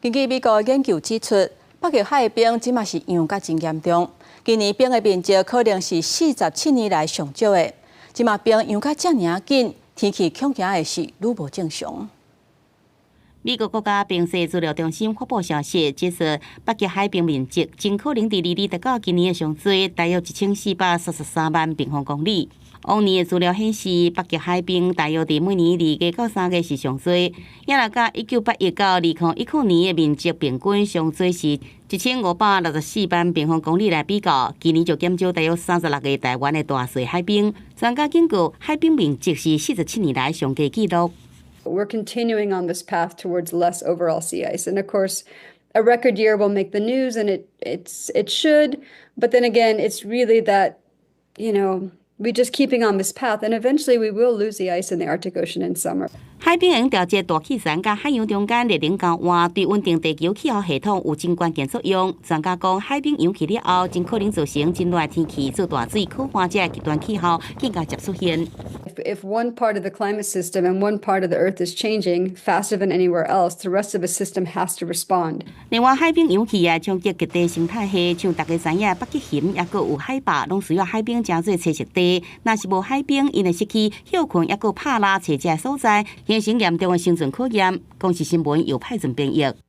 根據美國研究指出，北極海冰這馬是融甲真嚴重，今年冰的面積可能是47年來上少的。這馬冰融甲遮爾緊，天氣恐驚會是愈無正常。美國國家冰雪資料中心發布消息，指出北極海冰面積真可能佇2029今年的上濟，大約1433萬平方公里。往年的資料顯示，北極海冰大約佇每年2月到3月是上濟，也若佮1981到2010年的面積平均上濟是1564萬平方公里來比較，今年就減少大約36個台灣的大細海冰。專家警告，海冰面積是47年來上低紀錄。 We're continuing on this path towards less overall sea ice. And of course, a record year will make the news, and it should. But then again, it's really that we just keeping on this path, and eventually we will lose the ice in the Arctic Ocean in summer. 海冰會調節大氣層佮海洋中間熱能交換，對穩定地球氣候系統有真關鍵作用。專家講，海冰融去了後，真可能造成真熱天氣、做大水、洘旱這極端氣候更加捷出現。 If one part of the climate system and one part of the Earth is changing faster than anywhere else, the rest of the system has to respond. 另外，海冰融去也衝擊極地生態系，像大家知影北極熊，抑閣有海豹，攏需要海冰成做棲息地。若是無海冰，𪜶會失去歇睏抑閣拍獵棲這所在，形成嚴重的生存考驗。公視新聞由派准編譯。